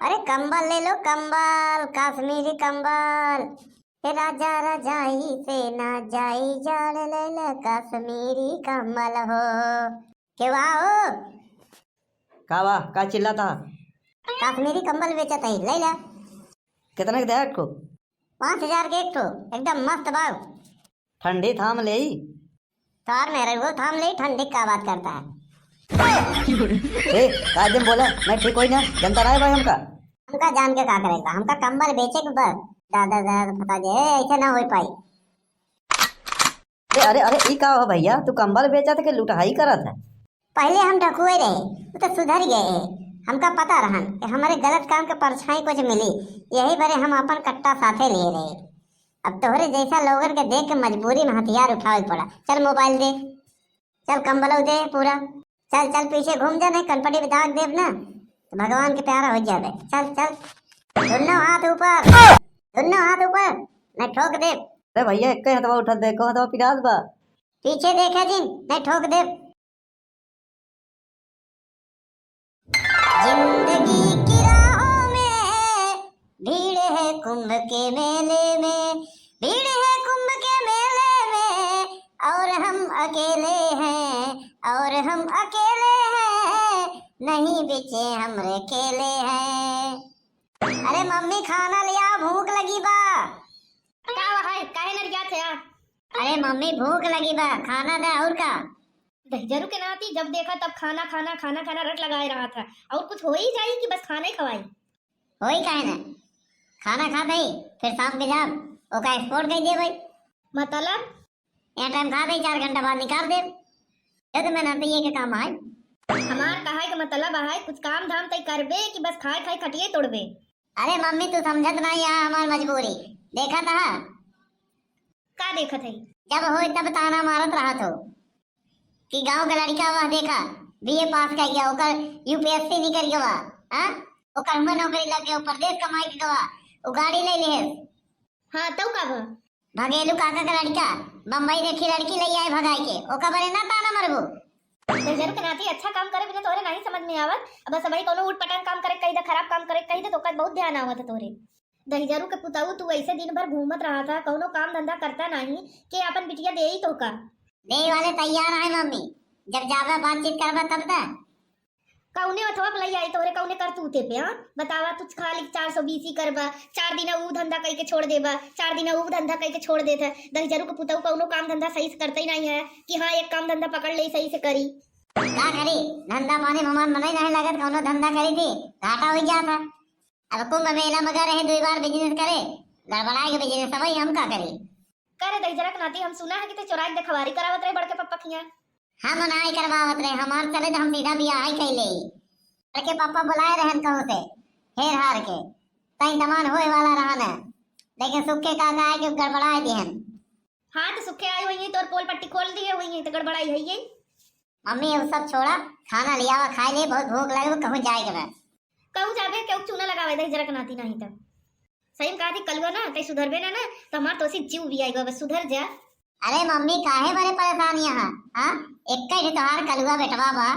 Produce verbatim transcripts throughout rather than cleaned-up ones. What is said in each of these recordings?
अरे कंबल ले लो, कंबल, कश्मीरी कंबल। हे राजा रजाई से ना जाई, जाड़ ले ले कश्मीरी कंबल हो। केवा हो? का बा, का चिल्लाता? कश्मीरी कंबल बेचत है, ले ले। कितना के देख को? पाँच हजार के एक ठो, एकदम मस्त बा। ठंडी थाम लेई। तार में रहो, थाम लेई, ठंडी का बात करता है। ए, का एकदम बोला, मैं ठीक होई ना, जनता रहे भाई हमका। हमका जान के का करेगा, हमका कंबल बेचे के बस। दादा, दादा, फटा जे, ए, ऐसे ना हो पाई। अरे, अरे, अरे, ई का हो भैया, तू कंबल बेचत के लुटहाई करत है? पहले हम डकुए रहे, वो तो सुधर गए हैं। हमका पता रहन कि हमारे गलत काम के परछाई कुछ मिली, यही बरे हम अपन कट्टा साथे लिए रहे। अब तोहरे जैसा लोगन के देख के मजबूरी में हथियार उठावे के पड़ा। चल मोबाइल दे, चल कंबलो दे पूरा, चल, चल पीछे घूम जा, नहीं कनपटी में दाग देब ना, तो भगवान के प्यारा हो जाबे। चल, चल, दोनों हाथ ऊपर, दोनों हाथ ऊपर, नहीं ठोक देब। अरे भैया, एक ही हथवा उठत, देखो हथवा पिरात बा। पीछे देखे जिन, नहीं ठोक देब। जिंदगी की राहों में भीड़ है कुंभ के मेले में, भीड़ है कुंभ के मेले में, और हम अकेले हैं, और हम अकेले हैं, नहीं बिचे हमरे केले हैं। अरे मम्मी, खाना लिया, भूख लगी बा। का है, काहे नरियात है? अरे मम्मी, भूख लगी बा, खाना दे, और का? दहिजरू के नाती, जब देखा तब खाना, खाना, खाना, खाना रट लगाए रहत है। और कुछ हो ही जाई कि बस खाना ही खवाई? होई काहे ना, खाना खा भाई, फिर शाम के जाब, ओका स्पोर्ट कर दे भाई। मतलब? यह टाइम खा भाई, चार घंटा बाद निकाल दे। ये तो मैं नाती ये के काम आए। हमार कहे के मतलब है, कुछ काम धाम तय करबे कि बस खाए खाए खटिए तोड़बे? अरे मम्मी, तू समझत नहीं है हमार मजबूरी। देखा था? का देखत है? जब होई तब ताना मारत रहत हो कि गाँव के लड़का वह देखा, बीए पास कर गया, ओकर यूपीएससी निकल गवा, हाँ? ओकर हुआँ नौकरी लग गया, परदेस कमाई के गवा, वो गाड़ी ले लिहेस। हाँ, तउ का भा? भगेलू काका के लड़का, बम्बई देखी लड़की ले आए भगाई के, ओका बरे ना ताना मरबू। दहिजरू के नाती, अच्छा काम करे बिना तोहरे नहीं समझ में आवत। अब बस भाई कोनो उटपटांग काम करे कही दे, खराब काम करे कही दे, तो ओकर बहुत ध्यान आवत है तोहरे। दहिजरू के पुताऊ, तू ऐसे दिन भर घूमत रहत है, कौनो काम धंधा करता नहीं, के आपन बिटिया देई तोहका? देई वाले तैयार है मम्मी, जब जाबा बातचीत करबा तब त। कौने अथवा पे लई आई तोहरे, कौने करतूते पे, हाँ? बतावा, तू खाली चार सौ बीस ही करबा, चार दिन ऊ धंधा कई के छोड़ देबा, चार दिन ऊ धंधा कई के छोड़ देत है। दहिजरू के पुताऊ कौनो काम धंधा सही से करते ही नहीं है कि हाँ, एक काम धंधा पकड़ ले, सही से करी। का करी, धंधा पानी में हमार मन ही नहीं लगत, कौनो धंधा करी थी, घाटा हो जाता। अब कुंभ मेला में गए रहे दुई बार बिजनेस करे, गड़बड़ा के बिजनेस, अब हम का करी? करे दहिजरा के नाती, हम सुना है कि ते चोराई के देखवारी करावत रहे बड़के पप्पा किहाँ। हम नाई करवावत रहे, हमार चले तो हम सीधा बियाह ही कई ले। बड़के पप्पा बुलाए रहन कहूँ से, हेर हार के, तई तमान होए वाला रहन है, लेकिन सुखे का गाय के गड़बड़ाए दिहन। हाँ, तो सुखे आई हुई है, तोर पोल पट्टी खोल दिए हुई है, तो गड़बड़ाई है ये। मम्मी, ये सब छोड़ा, खाना लियावा, खाए ले, बहुत भूख लगे, कहूँ जाए के बा। कहूँ जाबे, केहू चूना लगावे दहिजरा के नाती नहीं तब। सही में कहा थी, कलुआ ना, तई सुधरबे ना, ना, तो हमार तोसी जीव भी आएगा, बस सुधर जा। अरे मम्मी, काहे बड़े परेशान यहाँ, हाँ? एक ही तोहार कलुआ बेटवा बा,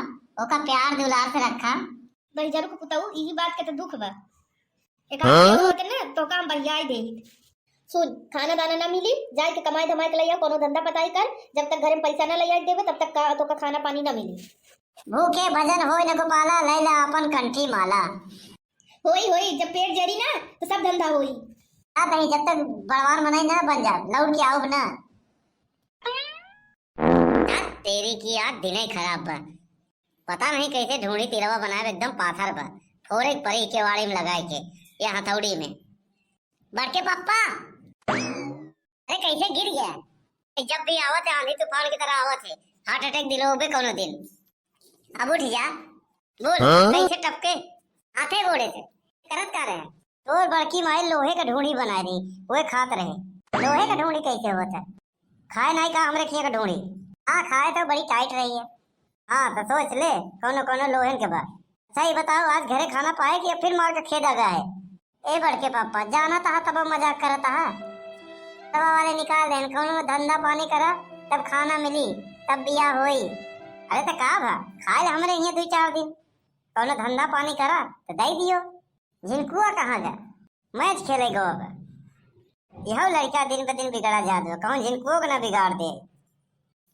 ओका प्यार दुलार से रखा। दहिजरू के पुताऊ, इही बात के तो दुख बा। एक हाँ? आदमी होते ना, तो काम बहियाई देहित। सुन, खाना दाना ना मिली, जाए के कमाई धमाई के लइया, कोनो धंधा पताई कर, जब तक घरे में पैसा ना लइया देबे, तब तक का, तोका खाना पानी ना मिली। भूखे भजन होय न गोपाला, लैला अपन कंठी माला। होई, होई, जब पेट जरी ना, तो सब धंधा होई। आ तही, जब तक बड़वार मनई ना बन जा, लौट के आओ ना। आ, तेरी की यार, दिने खराब बा। पता नहीं कैसे ढूंढी तिरवा बनाए, एकदम पाथर बा। फोड़े के परी केवाड़ी में लगाए के, या हथौड़ी में। बड़के पप्पा, अरे कैसे गिर गया? ए, जब भी आवत है आंधी तूफान की तरह आवत है, हार्ट अटैक दिलोबे कोनो दिन। अब उठ जा, बोल, हाँ? कैसे टपके? हाथे गोड़े से करत का रहे? तोर बड़की माई लोहे का ढूंढी बनाए रही, वह खात रहे। लोहे का ढूंढी कैसे होत है? खाए नहीं का हमरे खिया का ढूंढी? हाँ, खाए तो बड़ी टाइट रही है। हाँ, तो सोच ले, कोनो कोनो लोहन के बा। अच्छा, ये बताओ, आज घरे खाना पाए कि या फिर मार के खेदा गया है? ए बड़के पापा, जाना तहा तब मजाक करत हा। तवा वाले निकाल देन, कोनो धंधा पानी करा, तब खाना मिली, तब बियाह होई। अरे त का भा, खाए ले हमरे हियां दुई चार दिन, कोनो धंधा पानी करा त दई दियो। झिनकुआ कहाँ गा? मैच खेले गवा बा। यहू लड़का दिन ब दिन बिगड़ा जात बा, कहूँ झिनकुओ के ना बिगाड़ दे।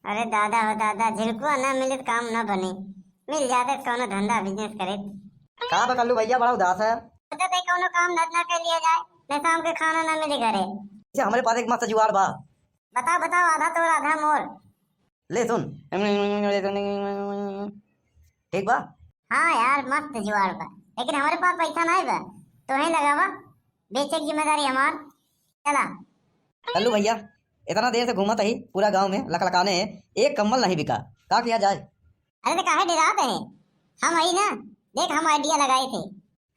अरे दादा हो दादा, झिनकुआ ना मिले त काम ना बने, मिल जाते त कौनो धंधा बिजनेस करे। का बा कल्लू भैया, बड़ा उदास है? सोचत है कौनो काम धंधा कर लिया जाए, नहीं शाम के खाना ना मिले घरे। अच्छा, हमरे पास एक मस्त जुगाड़ बा। बताओ बताओ, आधा तोर आधा मोर। ले सुन। ठीक बा? हाँ यार, मस्त जुगाड़ बा, लेकिन हमरे पास पैसा नाहीं बा। तोहे लगावा, बेचे की जिम्मेदारी हमार। चला। कल्लू भैया, इतना देर से घूमत ही पूरा गांव में लकलकाने, एक कम्बल नहीं बिका, का किया जाए? अरे तो काहे डेरात है, हम हई ना, देख हम idea लगाए थे।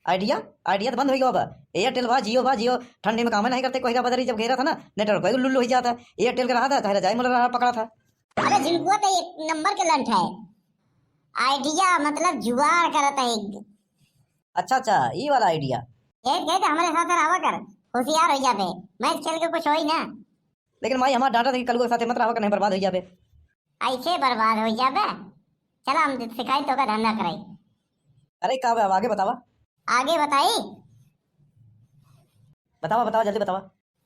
Idea? Idea तो बंद हो गया बा। Airtel बा, Jio बा, Jio ठंडी में काम नहीं करते, कोहरा बदरी जब घेरा था ना, network कोई लुल्लू हो जाता। Airtel का रहा था, चाहे रजाई मुला रहा पकड़ा था। अबे झिनकुआ तो एक नंबर के लंठ है, idea मतलब जुगाड़ करत है। अच्छा अच्छा, ई वाला idea। ये कहे तो हमारे साथ रहा कर, होशियार हो जाबे, मैच खेल के कुछ होई ना। लेकिन माई हमार डांटा था कि कलुआ के साथे मत रहा कर, नहीं बर्बाद हो जाबे। ऐसे बर्बाद हो जाबे। चला हम सिखाई तो का धंधा कराई। अरे का बा, आगे बतावा। आगे बताई? बतावा बतावा, जल्दी बतावा।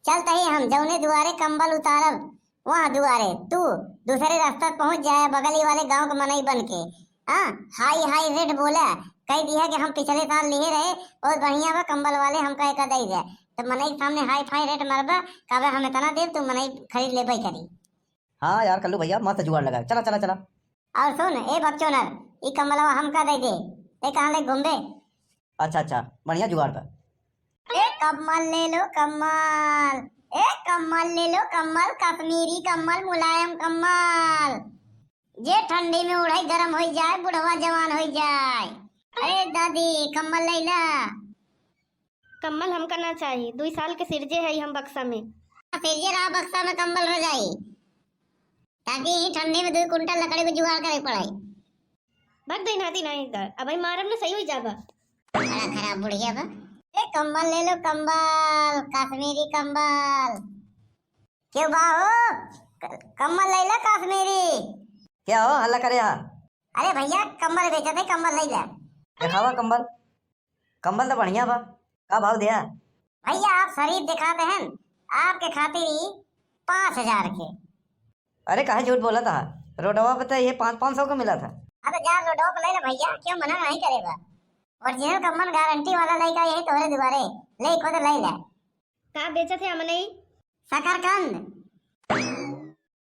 चलत ही हम जौने दुआरे कम्बल उतारब, वहाँ दुआरे तू दूसरे रास्ता पहुँच जाए, बगली वाले गाँव के मनई बन के। हाँ, high high rate बोला, कह दिया कि हम पिछले साल लिए रहे, बहुत बढ़िया बा, कम्बल वाले हमका एक दे दे। तो मनई के सामने high figh rate मरबा, कहबे हम इतना देब, तू मनई खरीद लेबे करी। हाँ यार कल्लू भैया, मस्त जुगाड़ लगा। चला चला चला। और सुन ए बकचोनर, ई कम्बलवा हमका दे दे, ते कहाँ ले घूमबे? अच्छा अच्छा, बढ़िया जुगाड़ बा। ए कम्बल ले लो कम्बल, ए कम्बल ले लो कम्बल, कश्मीरी कम्बल, मुलायम कम्बल, जे ठंडी में उड़ाई गरम हो जाए, बुढ़वा जवान हो जाए। अरे दादी कम्बल ले ला। कम्बल हमका ना चाही, दुई साल के सिरजे है हम बक्सा में। सिरजे रहा बक्सा में कम्बल रजाई, ताकि ही ठंडी में दुई कुंटल लकड़ी को जुगाड़ करे पड़ाई। भग दे नाती नहीं इधर, अब मारब ना सही हो जाबा। बड़ा खराब बुढ़िया बा। ए कम्बल ले लो कम्बल, कश्मीरी कम्बल। क्यों बा हो? क-, कम्बल ले लो कश्मीरी। क्या हो हल्ला करे हा? अरे भैया कम्बल बेचत है, कम्बल ले ले। दिखावा कम्बल। कम्बल तो बढ़िया बा, का भाव दिया? भैया, आप शरीफ दिखाते हैं, आपके खातिर ही पाँच हजार के। अरे, काहे झूठ बोला था? रोडवा पे तो ये पाँच, पाँच सौ का मिला था। अरे, जा रोडवा पे ले ले भैया, क्यों मना नहीं करेगा? Original कम्बल गारंटी वाला लइका यही तोहरे दुआरे, ले खुद ले ले। का बेचत है अमनई? शकरकंद।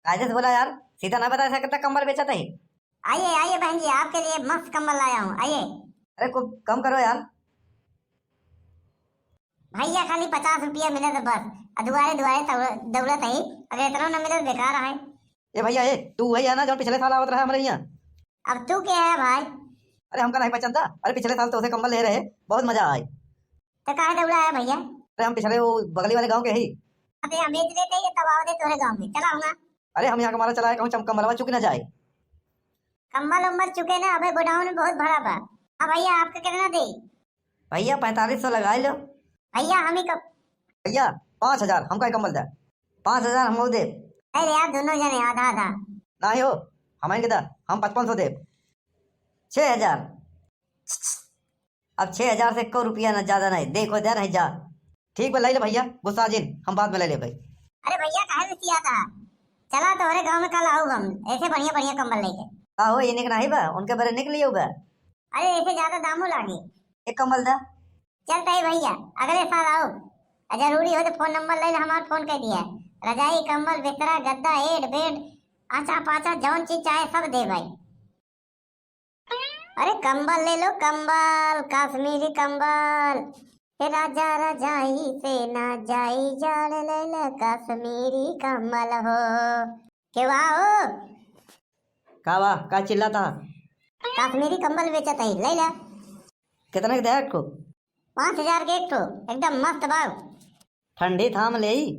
कायदे से बोला यार, सीधा ना बता सकता कम्बल बेचत है। आइए, आइए बहन जी, आपके लिए मस्त कम्बल लाया हूँ, आइए। अरे, कुछ कम करो यार। भैया, खाली पचास रुपया मिले तो बस, आ दुआरे दुआरे दौड़-, दौड़त है, अगर इतना न मिले तो बेकार है। ए भैया, ए, तू वही है ना जो पिछले साल आवत रहा हमारे यहाँ? अब तू क्या है भाई? अरे, हमका नहीं पहचानता? अरे, पिछले साल तो उसे कम्बल ले रहे, बहुत मजा आए। तो काहे दौड़ा है भैया? अरे, हम पिछले वो बगली वाले गांव के ही। अबे, हम बेच लेते हैं, तब आओ दे तोरे गांव में, चला हूँ ना। अरे, हम यहाँ का मारा चला है, कहूँ चम-, कम्बलवा चुक ना जाए। कम्बल उम्बल चुके ना, अबे गोडाउन में बहुत भरा बा। हाँ भैया, आपका कितना दे? भैया, पैंतालीस सौ लगा लो। भैया, हम ही कब? भैया, पाँच हजार हमका ही कम्बल दे। पाँच हजार हम दे। अरे यार, दोनों जने आधा आधा। नहीं हो, हमारे के दा, हम पचपन सौ दे। छः हजार। अब छः हजार से एको रुपया ना, ज्यादा नहीं, देखो दे नहीं जा। ठीक बा, ले ले भैया, गुस्सा जिन, हम बाद में ले ले भाई। अरे भैया, काहे में किया था? चला तोहरे गांव में कल आऊ हम, ऐसे बढ़िया बढ़िया कम्बल लेके। का हो, ये निक नहीं बा, उनके बरे निक लियो बा। अरे ऐसे ज्यादा दामो लागे। एक कम्बल दा। चलता है भैया, अगले साल आओ, आ जरूरी हो तो फोन नंबर ले ले, हमार फोन कर दिया। रजाई, कम्बल, बिस्तरा, गद्दा, एड, बेड, आचा पाचा, जौन चीज चाहे सब दे भाई। अरे कम्बल ले लो कम्बल, कश्मीरी कम्बल। हे राजा रजाई से ना जाई, जाड़ ले ले कश्मीरी कम्बल हो। के वाह हो? का वाह, का चिल्लाता? कश्मीरी कम्बल बेचत है, ले ले। कितना के दे एक ठो? पाँच हजार के एक ठो, एकदम मस्त बा। ठंडी थाम लेई।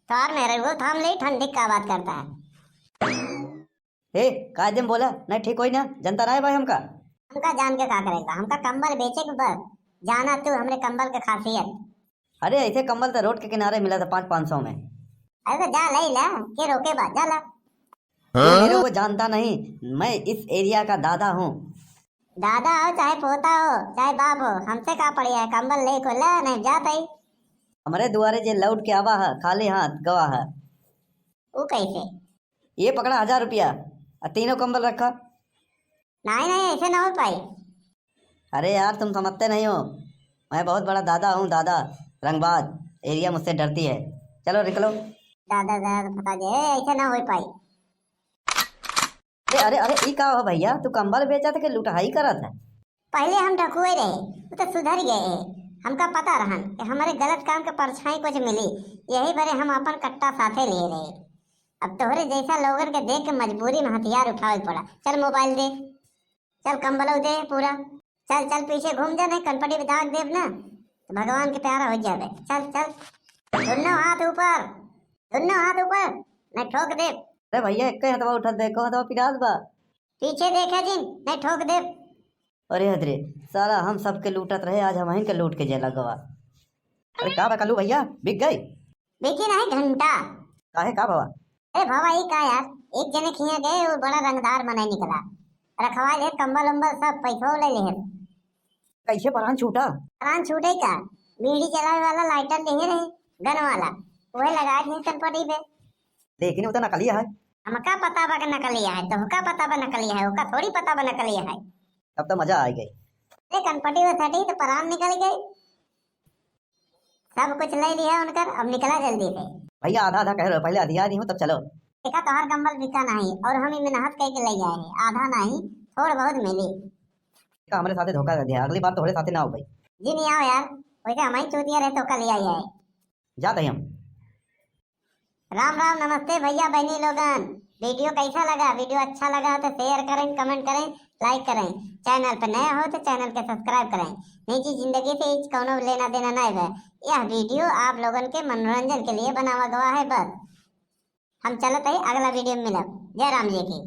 तार मेरे वो थाम लेई, ठंडी का बात करता है? ए, कायदे में बोला, नहीं ठीक होई ना, जनता ना है भाई हमका। हमका जान के का करेगा, हमका कम्बल बेचे के बस, जाना तू हमरे कम्बल के खासियत। अरे, ऐसे कम्बल तो रोड के किनारे मिला था पाँच, पाँच सौ में। अरे तो जा ले ला, के रोके बा, जा ला। तू मेरे को जानता नहीं, मैं इस एरिया का दादा हूँ। दादा हो चाहे पोता हो चाहे बाप हो, हमसे का पड़ी है, कंबल लेके ले, नहीं जात है। हमरे दुआरे जे लौट के आवा है खाली हाथ गवा है। ऊ कैसे? ये पकड़ा हजार रुपया, आ तीनों कंबल रखा। नहीं नहीं, ऐसे ना हो पाई। अरे यार, तुम समझते नहीं हो, मैं बहुत बड़ा दादा हूँ, दादा, रंगबाज, एरिया मुझसे डरती है। चलो निकलो। दादा दादा, फंसा गए, ऐसे ना हो पाई। अरे अरे अरे, ई का हो भैया, तू कंबल बेचत है कि लुटहाई करत है? पहले हम डकुए रहे, वो तो सुधर गए है। हमका पता रहन कि हमरे गलत काम के परछाई कुछ मिली, यही बरे हम अपन कट्टा साथे लिए रहे। अब तोहरे जैसा लोगन के देख के मजबूरी में हथियार उठावे पड़ा। चल मोबाइल दे, चल कंबलो दे पूरा, चल चल पीछे घूम जा, नहीं कनपटी पे दाग देब ना तो भगवान के प्यारा हो जावे। चल चल, दोनों हाथ ऊपर, दोनों हाथ ऊपर, नहीं ठोक देब। अरे भैया, एक ही हथवा उठत, देखो हथवा पिरात बा। पीछे देखे जिन, नहीं ठोक देब। अरे हद रे, साला हम सबके लूटत रहे, आज हमहिन के लूट के जे लगवा। अरे का बा कल्लू भैया, बिक गई? बिकी नहीं घंटा। काहे, का भवा? अरे भवा, ई का यार, एक जने खिया गए, वो बड़ा रंगदार मनई निकला, रखवा ले कंबल उम्बल सब, पैसो ले ले। कैसे परान छूटा? परान छूटे का, बीड़ी जलावे वाला लाइटर ले रहे, गन वाला, वह लगा दिए कनपटी पे। लेकिन वो तो नकली है। हमका पता बा कि नकली है, तोहका पता बा नकली है, ओका थोड़ी पता बा नकली है। तब तो मजा आ गई। अरे कनपटी में सटी तो परान निकल गई। सब कुछ ले लिया उनकर, अब निकला जल्दी से। भैया आधा आधा कह रहे हो, पहले अधिया दी हूँ तब चलो। देखा तोहर कंबल बिका नहीं और हम ही मेहनत करके ले आए हैं, आधा नहीं थोड़ बहुत मिली। का हमरे साथे धोखा कर दिया, अगली बार तोहरे साथे ना हो भाई। जी नहीं आओ यार, वैसे हम ही चूतिया रहे तो कल ही आई है। जाते ही हम। राम राम, नमस्ते भैया बहनी लोगन। वीडियो कैसा लगा? वीडियो अच्छा लगा तो शेयर करें, कमेंट करें, लाइक करें। चैनल पे नया हो तो चैनल के सब्सक्राइब करें। निजी जिंदगी से इच कौनो लेना देना नहीं है। यह वीडियो आप लोगन के मनोरंजन के लिए बनावा गवा है बस। हम चलत है, अगला वीडियो में मिलब। जय राम जी की।